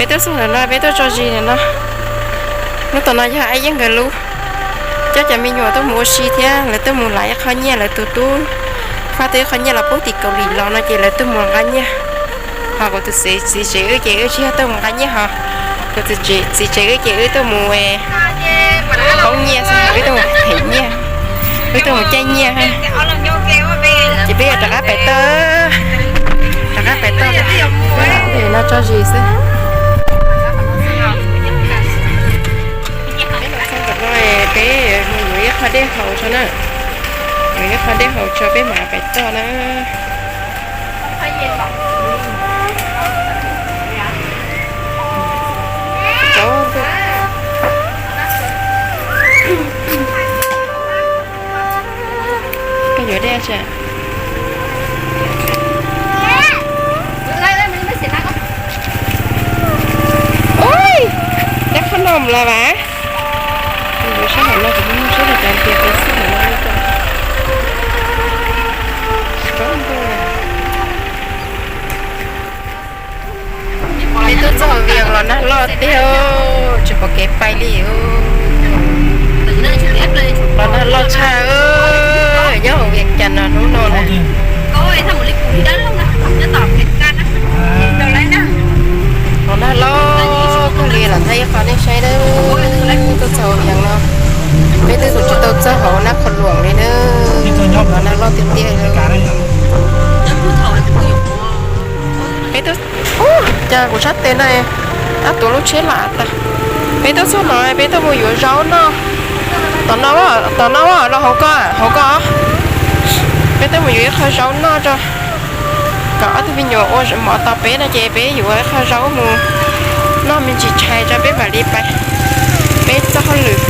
Peb tuaj txog ntawm no, peb tuaj tso zis ntawm no. Lub tom no yog Ab Yeeb nkawd lub. Coj cov me nyuam tuaj mus ua si thiab lawv tuaj mus lav ib qho nyiaj, lawv tus tub faj tau ib qho nyiaj los pub tim Kaus Lim los no ces lawv tuaj mus nqa nyiaj. Ho kuv tus txiv tsev wb ces wb tsis yog tuaj mus nqa nyiaj ho. Kuv tus txiv tsev wb ces wb tuaj mus poob nyiaj xwb, wb tuaj mus them nyiaj, wb tuaj mus caij nyiaj. Ces peb yuav rov qab pem toj, rov qab pem toj, no tso zis xwb. Peb mus yuav ib qho dej haus tso na, yuav ib qho dej haus tso peb mam pem toj na. Koj yuav dej tsi? Ui, dab qhob no los vas. Yuav sab hauv no kuv muab sab hauv cas tias kuv xub hauv no li cas. Peb tuaj txog Vias los nag loj tiag, tsis pom kev pais li. Los nag loj tshaj, nyob hauv Vias Cas no hnub no na. Los nag loj kawg li, lam thaij ib qho nej saib na. Tuaj txog Vias no, peb twb tsis tau txog hauv Nab Qhos Luam li na. Los nag loj tiag tiag. Peb tuaj, ub, cas kuv sab tes na, ab tuav lub tsheb lam tas. Peb tuaj txog no peb tuaj mus yuav zaub noj. Tom no, tom no los hauv ko, hauv ko. Peb tuaj mus yuav ib qho zaub noj tso, kom ob tug me nyuam ua mov tos peb no ces peb yuav ib qho zaub mus noj me ntsis tshais tso peb mam li pais peb txoj hauj lwm.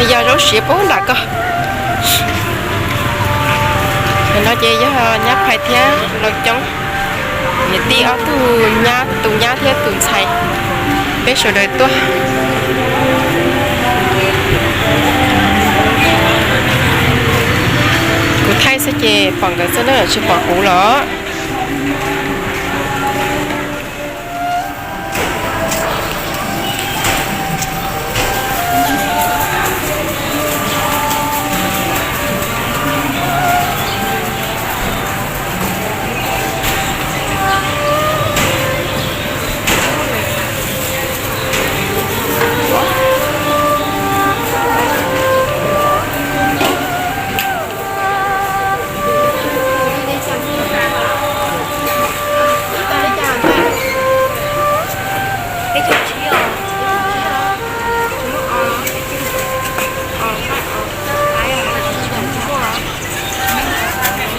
Yog zaub siav pub nram ko. Ntawm no ces yog nyab phais thiab laus coob, niam tij ob tug nyab, tus nyab thiab tus ntxhais, peb sawv daws tuaj. Kuv thaij xwb ces pom nkawd xwb na, tsis pom kuv los.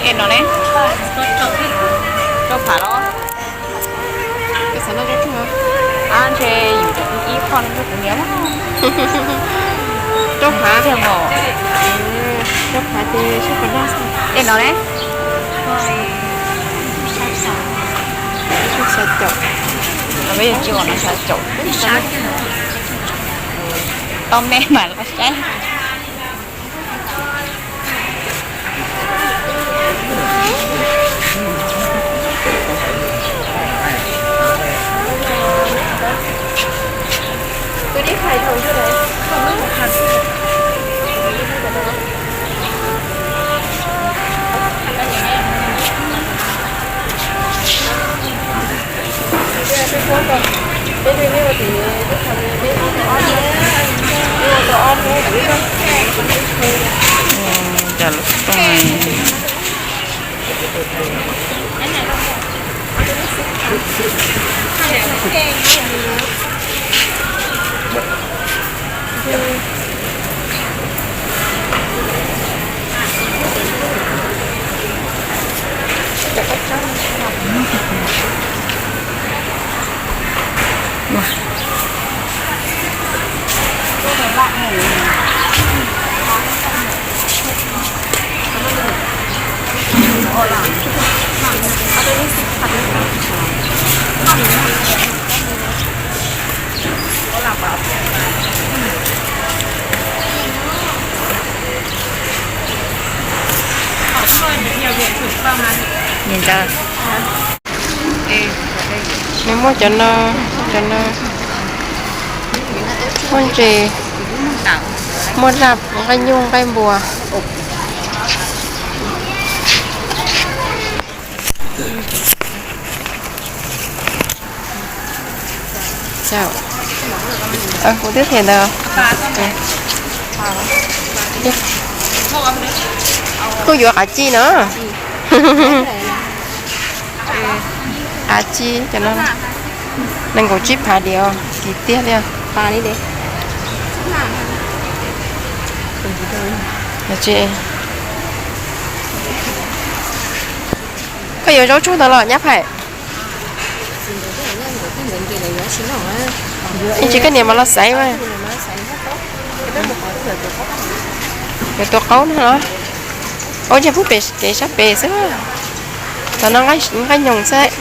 Es no ne? Rau phav los? Ab, ntshe yus ib qho no rau kuv niam. Rau phav tiag mos. Rau phav ces sab puas noj xwb. Es no ne? Xya caum. Peb yog tsis kom no xya caum. Tau me mas los saib. Cas lub tooj. Nws muaj cov no, cov no, muaj ntses, muaj laj, nqaij nyuj, nqaij npua. Kuv twb them ntawd. Kuj yuav qav ci no. Qav ci cov no, nees nkaum tsib phav diam, kim tiag li. Koj yuav zaub tsuag ntawd los nyab phaim? Ib ntsis koj niam mas los xaiv mas. Yuav tua qaub no los? Ua ntsia pub pem kev sab pem xwb. Tom no nqaij nyoos xwb.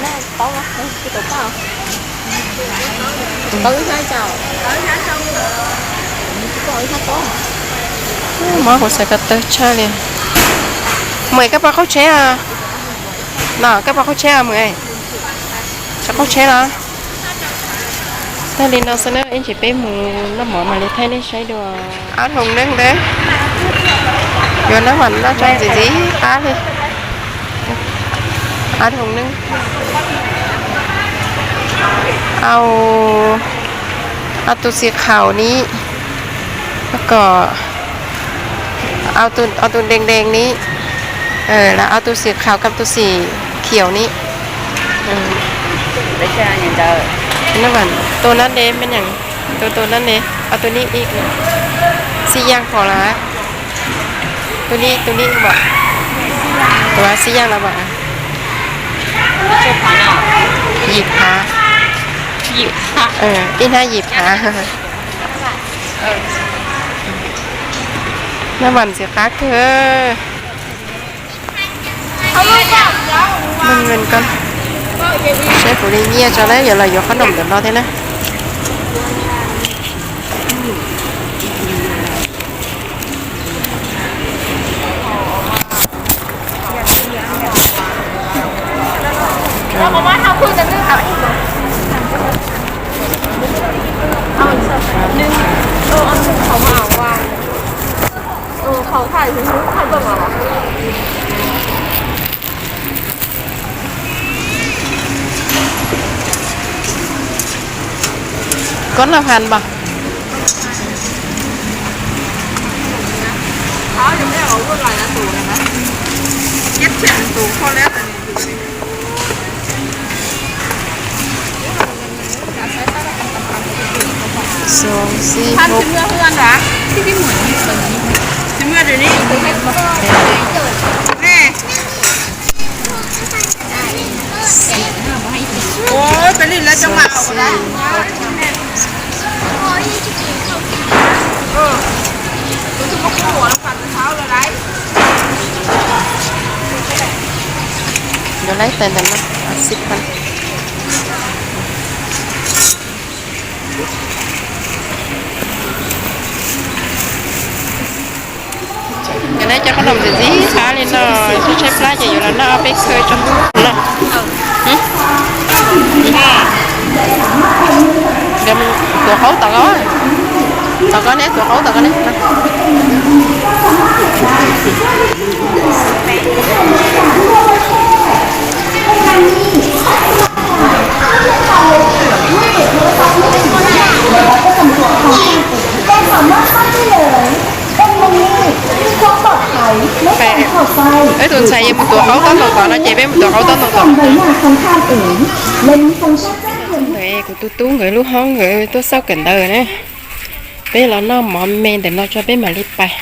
Mob kuv xav ko taw tshaj li. Muam, koj pom qaub tsheb os? No koj pom qaub tsheb os Muam? Tsis qaub tsheb los? Tag li no xwb na, ib ntsis peb mus noj mov mam li thaij nej saib dua. Ob thooj neeb ntawd, yuav nab vam noj tso ntxiv ntxiv qab li. Ob thooj neeb, au, au tus xim khaum ni, kom au tus dees dees ni, los au tus xim khaum kom tus xim khiaum ni. Tus nab de, tus tus nab de, au tus ni, xi yas phom los? Tus ni, tus ni, tus xi yas los mas. Yim phav, ib hnab yim phav. Nab vam ntxim qab kawg. Saib kuv li nyiaj tso na, yuav los yuav qhob noom ntawm no thiab na. Koj noj han npog? Xoo xib hub. Yuav laib tais ntawm no, xib pab. Cov no cov qhob noom ntxim ntxim qab li no, tshaib tshaib plab ces yuav los noj peb khaw tso no. Tuav qaub tom ko, tom ko ne, tuav qaub tom ko ne. Ib tug ntxhais yuav mus tuav qaub tob ntoo tom no ces peb mus tuav qaub tob ntoo tom. Ntawd kuv tus tub nkawd lub hoob nkawd tuaj xauj kawm ntawv na. Peb los noj mov me ntawm no tso peb mam li pais.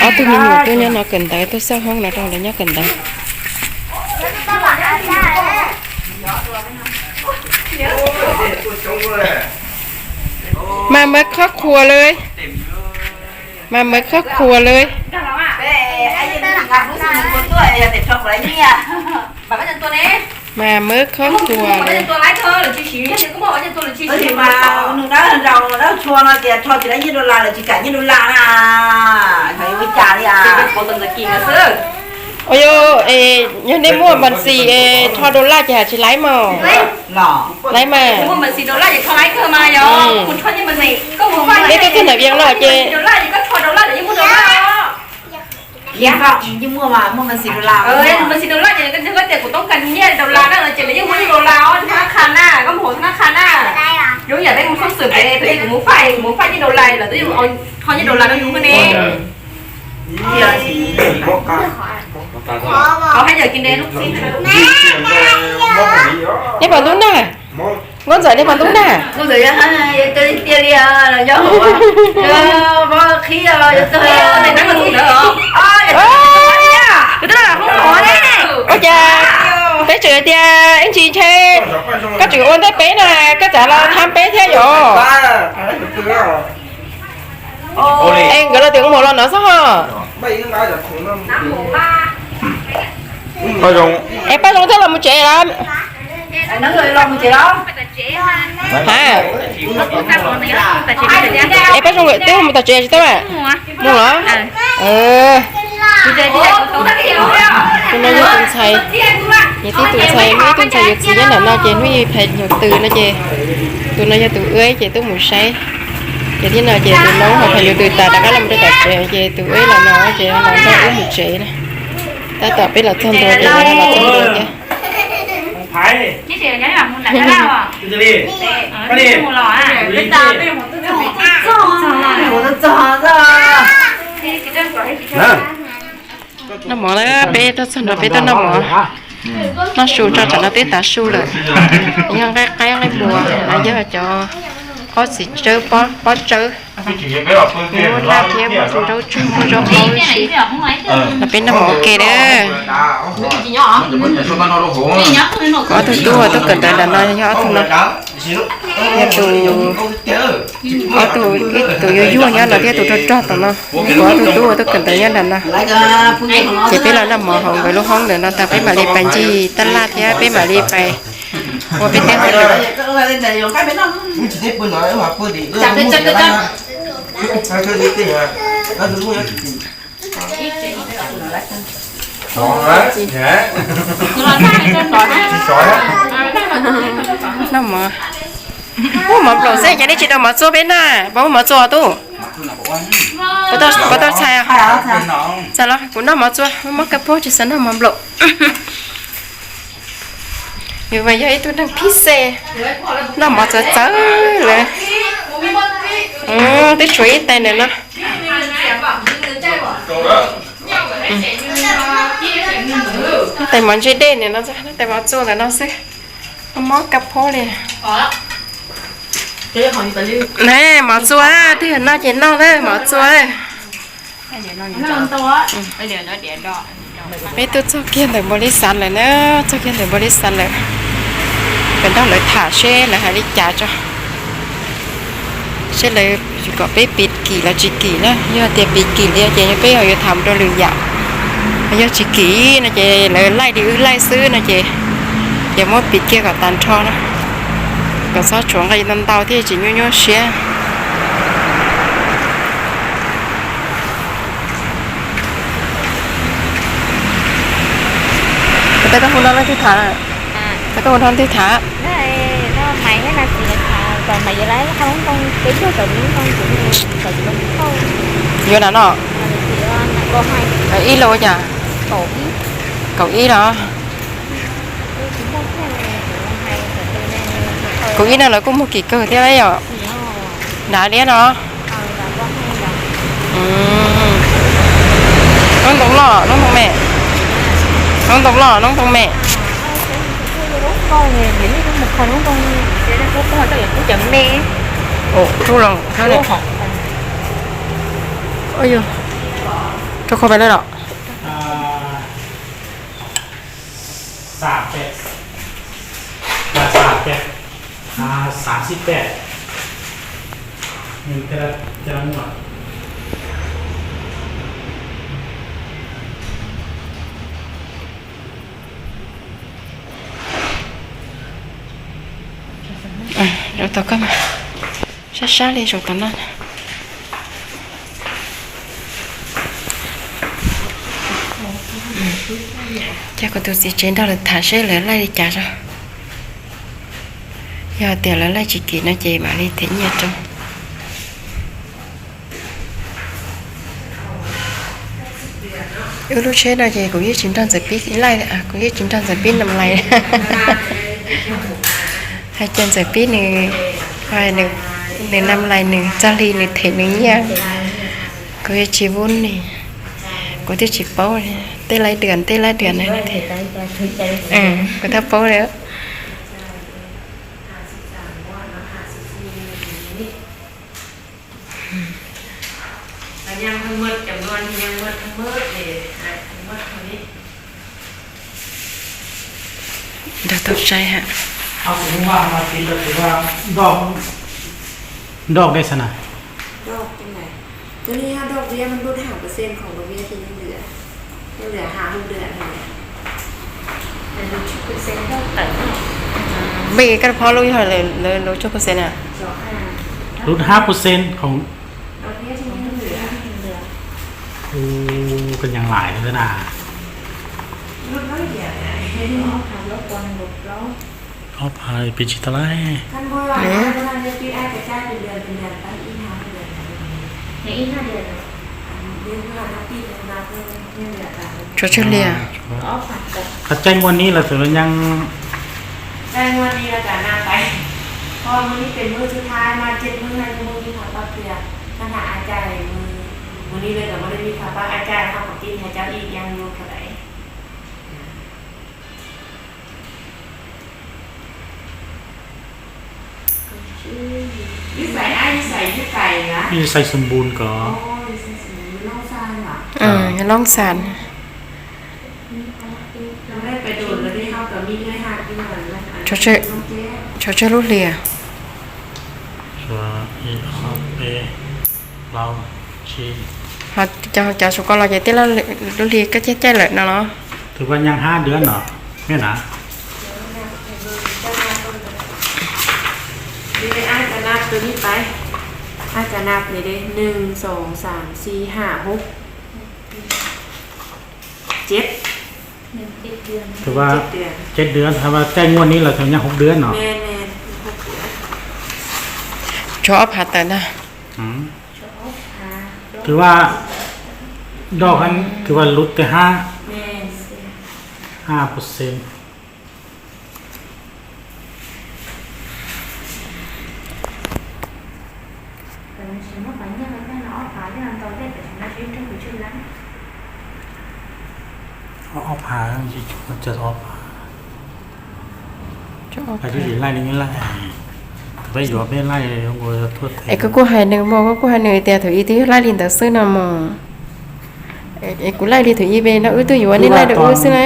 Ob tug me nyuam tuaj nyob no kawm ntawv, tuaj xauj hoob no rau lawv nyob kawm ntawv. Mas mawv khob khuas lawm. Mas mawv khob khuas lawm. Mas muab khob khuas li. Nws dab nraus dab tshua no tias rho tsis tau nyiaj dollar lawm tsis kam nyiaj dollar na. Xyov yuav ua cas li as. Ua yog, yog nej muaj npas xis es rho dollar ces hais tsis laib mas. Laib mas. Nej twb tuaj ntawm Vias no ces Neb puas ntub nag? Nkauj Ntxawm, neb puas ntub nag? Ua cas peb tseem tias ib ntsis ntshe koj tseem ua ntej peb na, koj txav los thab peb thiab yom? Es nkawd los tias mus los no xwb ho. Es Paj Zoo thiaj los mus tsev lawm. Es Paj Zoo twb mus tom tsev tsis tau mas. Mus los. Tus no yog tus ntxhais, yog tib tus ntxhais, muaj ib tug ntxhais yuav txiv nyob nram no ces hnub ib phais nyuag tws no ces tus no yog tus ua ces twb mus saib. Ces thiab no ces tus no ho phais nyuag tws tas rov qab los rau tom tsev ces tus ua los no ces los nrog wb mus tsev na. Tab tom peb los txog ntua ces los txog ntua thiab. Noj mov na, peb tuaj txog nrad peb tuaj noj mov, noj su tso tsam no twb tav su lawm. Yog nqaij qaib nqaij npua, no yog cov pob txiv tsawb, pob tsawb, muaj laj thiab muaj nraub tsawb, muaj zaub qaub ib si. Los peb noj mov ua ke na. Ob tug tub tuaj kawm ntawv nram no yog ob tug no, yog tus, ob tug, ib tus yuag yuag nyob no thiab tus rog rog tom no. Kuv ob tug tub tuaj kawm ntawv nyob nram no. Ces peb los noj mov hauv nkawd lub hoob ntawm no tas peb mam li pais ncig tab laj thiab peb mam li pais ua peb tej hauj lwm. Noj mov, muaj mov nplaum xwb ces nej tsis tau mov txua peb na, puas muaj mov txua tub? Puas tau txhais? Txhais los kuv noj mov txua, muab kab phob tsis xav noj mov nplaum. Nws mas yog ib tug neeg phib xej, noj mov txawv txawv lawm. Twb tshuav ib tais ntawm no. Ib tais mov ntse dej ntawm no, ib tais mov txua ntawm no xwb. Mob kab phob li. Ne, mov txua, twg noj ces noj, mov txua. Peb tuaj txog kiag ntawm npaum li xav lawm na, txog kiag ntawm npaum li xav lawm. Peb nrog lawv tham seb lawv hais li cas tso, seb lawv yuav kom peb piv kim los tsis kim na. Yog tias piv kim li ces peb ho yuav tham rau lwm yam. Yog tsis kim no ces lawv laij li wb laij xwb no ces, ces muab piv kiag kom tag nrho na, kom txhob tshuav nqi ntau ntau thiaj tsis nyuaj nyuaj siab. Koj hu no leej twg tham? Koj hu no leej twg tham? Yuav nram no. Ib los ua cas? Kaum ib los? Kaum ib no lawv kuj muag kim kawg thiab yom. Nrad liab no. Noob ntoo loj noob ntoo me? Noob ntoo loj noob ntoo me? Rau kho pais lawm los? Xav pem, xav pem, xav xib pem, thiaj li muaj. Tau koj mas, sab sab li saum tom no. Ces kuv tus txiv tsev nrog lawv tham seb lawv laij li cas os. Yog tias lawv laij tsis kim no ces mam li them nyiaj rau. Wb lub tsheb no ces kuv yeej tsis nrog Ntxawm Pib laij, kuv yeej tsis nrog Ntxawm Pib nam lais. Hais tias Ntxawm Pib nws, nws nam lais nws txog li nws them nws nyiaj, kuv yeej tsis vub ni. Kuv twb tsis paub, tej laib dwm tej laib dwm na. Kuv twb paub li. Nrog tau saib ha. Đọc đây xem nào. Bây giờ các phó lúc hỏi là lượt lượt chốt percent à? Lượt hai percent không? Ú, koj nyeem laim li na. Ob phav peb tsis tau laij. Tshuav tsawg hlis? Qhov caij muaj nib los txawm los nyeem. Ib xais xum npun ko. Loob xas. Tshuav tsawg lub hlis? Ib ob peb plaub tsib. Ho cov saum ko los ces tib lub hlis koj caij caij lawm no los? Tus vaj nyeej hab dua no, nej na. Ab cov nab tus nib pais, ab cov nab ne, nws xoom xaam xi ham hub. Tus vaj, ces dua, caij muaj nib los tus nyeej hub dua no. Tshuav ob phav tawm ntag. Tus vaj, doj, tus vaj lub tw hab, hab percent. Ob phav, ob phav. Peb yuav peb laij. Es koj kuj hais nws mog, koj kuj hais nws tias thaum ub twb yog laij li ntawd xwb no mog. Es kuv laij li thaum ub, no wb twb yuav nej laij rau wb xwb na.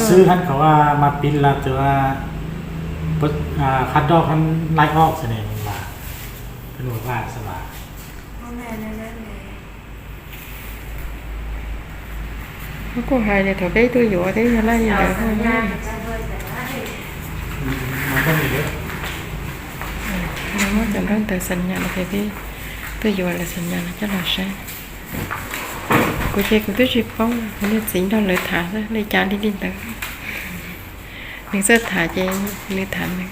Xwb hab ko mas pib la tus, hab doj hab laij ob xwb ne. Koj kuj hais tias thaum peb twb yuav twb yog laij li ntawd. Muab cov ntaub ntawv xam nyas no, peb twb yuav lawm xam nyas no coj los saib. Kuv ces kuv twb tsis paub, kuv niag txiv nrog lawv tham li cas li li ntawd. Nws txawj tham ces nws tham nws.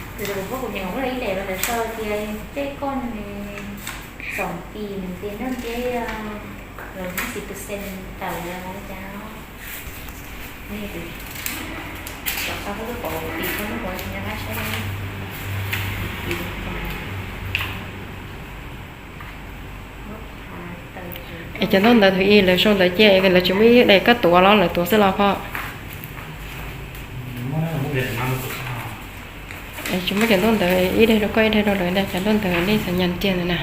Es cov ntaub ntawv thaum ub lawv sau ntawv cia lawv tsis muaj ib daim koj tuav los lawv tuav xwb los pom. Tsis muab cov ntaub ntawv ib daim rau koj ib daim rau lawv ntag, cov ntaub ntawv nej xam nyas tiag ntawd na.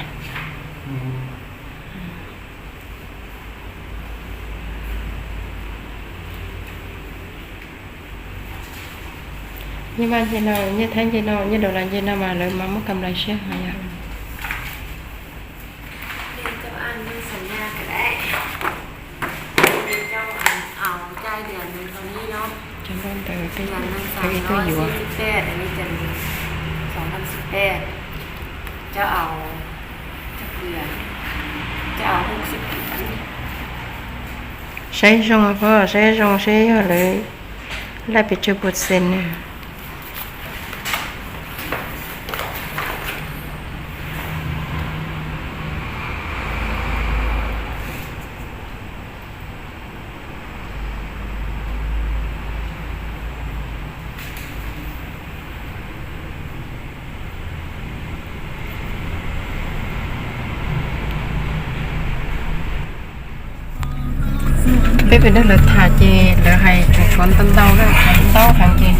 Nyiaj Maj nyiaj no, nyiaj Thaib nyiaj no, nyiaj Daus Las nyiaj no mas lawv mas muab kam lais siab heev yom. Cov ntaub ntawv peb twb yuav. Saib zoo, saib zoo seb yog lawv laij pes tsawg percent na. Peb pem dab lawv tham ces lawv hais tseem tshuav ntau ntau na, ntau heev ces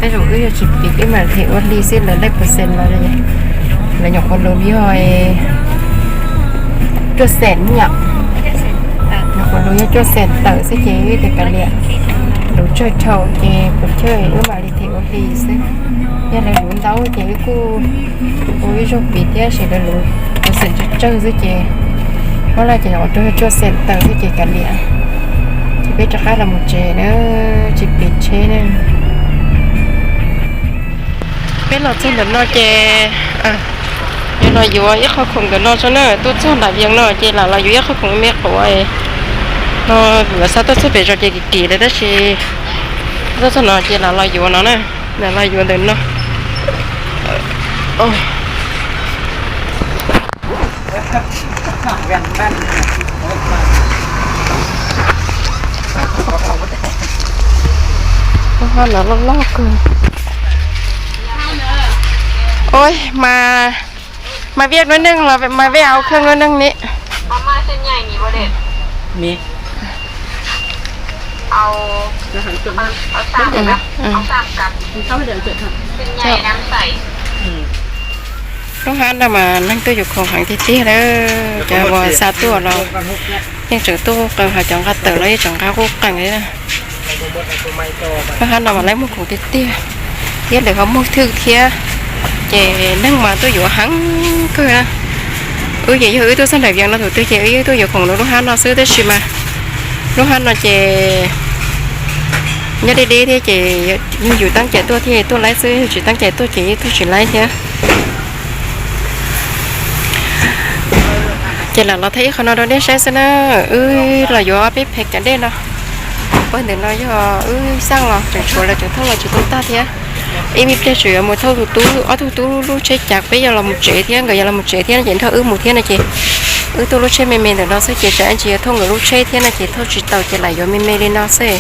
tej zaum wb yog tsis piv wb mam them ua hli xwb, lawv laij percent los lawv nyuam qhuav lus yog cuaj xees yom, nyuam qhuav lus yog cuaj xees tawm xwb ces wb tias kav liam, lus tsawg dhau ces pus chawj wb mam li them ua hli xwb. Yog lawv lus ntau ces wb kuj ua ib zaug piv thiab, tab sis lawv lus percent tsawg tsawg xwb ces, hos laj ces nyuam qhuav rau yog cuaj xees tawm xwb ces kav liam. Ces peb rov qab los mus tsev na, tsis piv tsheb na. Peb los txog ntawm no ces yog los yuav ib qho khoom ntawm no tso na, tuaj txog nram Vias no ces lam los yuav ib qho khoom me quav no, lawv xa tuaj txog pem zos ces kim kim lawm tab sis tuaj txog no ces lam los yuav no na, lam los yuav ntawm no. Lub hab no loj loj kawg. Ua, mas, mas Viaj lub neej los mas Viaj au khawb lub neej ni. Lub hab no mas neeg tuaj yuav khoom heev tiag tiag lawm, cov uas xa tuaj los yeej tseem tuaj qee, hos cov nqa tawm los yeej tseem nqa qub qees li. Lub hab no mas lawv muag khoom tiag tiag, thiab lawv ho muag thwj thiab, ces neeg mas tuaj yuav heev kawg na. Wb ces yog wb tuaj txog nram Vias no thaum twg ces wb yeej tuaj yuav khoom rau lub hab no xwb, tab sis mas lub hab no ces nyob deb deb thiab ces yus teeb cai tuaj thiaj tuaj laib xwb, yus tsis teeb cai tuaj ces yeej tuaj tsis laib thiab. Ces lam los thaij ib qho no rau nej saib xwb na. Wb los yuav peb phev kav dej no, pab ntawm no yog wb xaj los tseem tshuav lawv tseem thauj los tsis tau tag thiab. Ib me pliag tseem yuav mus thauj tus tub, ob tug tub lub tsheb cas peb yuav los mus tsev thiab nkawd yuav los mus tsev thiab no ces nrog wb mus thiab no ces wb tuaj lub tsheb me me ntawm no xwb ces tsam ntsis yuav thauj nkawd lub tsheb thiab no ces thauj tsis tau ces lam yuav me me li no xwb.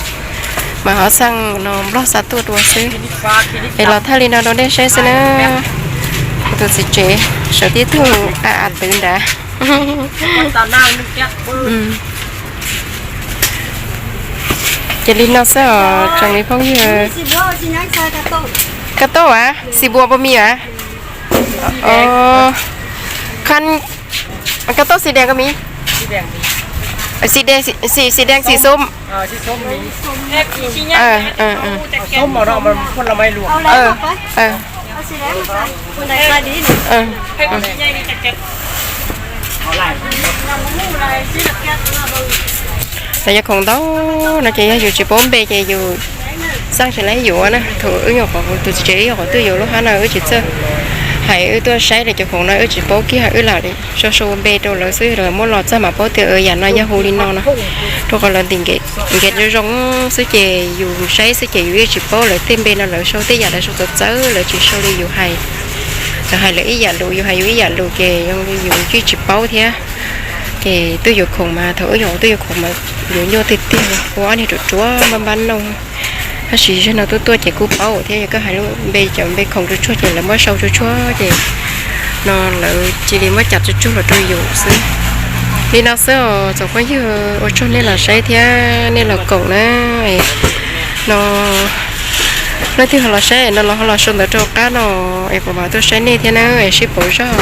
Mas ho xaj no Nplog xa tuaj dua xwb. Es los thaij li no rau nej saib xwb na. Kuv tus txiv tsev sawv tib tug a a twv nrad. Ces li no xwb os tsoom me phooj ywg. Koj tauj a, xi npua puas mis a? Koj tauj xi dees ko mis? Xi dees, xi dees xi xub. Lawv yuav khoom ntau no ces yog yus tsis paub npe ces yus xaj tsis laib yuav na. Thaum wb nyuam qhuav, tus txiv tsev wb nyuam qhuav twb yuav lub hab no wb tsis txawj hais, wb tuaj saib lawv cov khoom no wb tsis paub kiag, wb lam sau sau npe rau lawv xwb, lawv muab los txog mas paub tias yam no yog hu li no no. Rau qhov lawv ntim nkej zoo zoo xwb ces yus saib xwb ces yus yeej tsis paub lawv tej npe no, lawv sau tej yam lawv sau txawv txawv, lawv tsis sau li yus hais. Lawv hais lawv ib yam lus, yus hais yus ib yam lus ces zoo li yus yeej tsis paub thiab. Ces tuaj yuav khoom mas thaum wb nyuam qhuav tuaj yuav khoom mas yuav nyuaj tiag tiag, ua ob niag ruam ruam npab npab noj. Tab sis zaum no tuaj tuaj ces kuj paub thiab, yog koj hais lub npe, cov npe khoom tsuag tsuag ces lawv muab sau tsuag tsuag ces no lawv cia li muab cas tsuag tsuag los rau yus xwb. Li no xwb os tsoom phooj ywg, ua tsaug nej los saib thiab nej los koom na. No leej twg ho los saib no los ho los sau ntawv rau qab no es kuv mam tuaj saib nej thiab na, es sib pauv zog.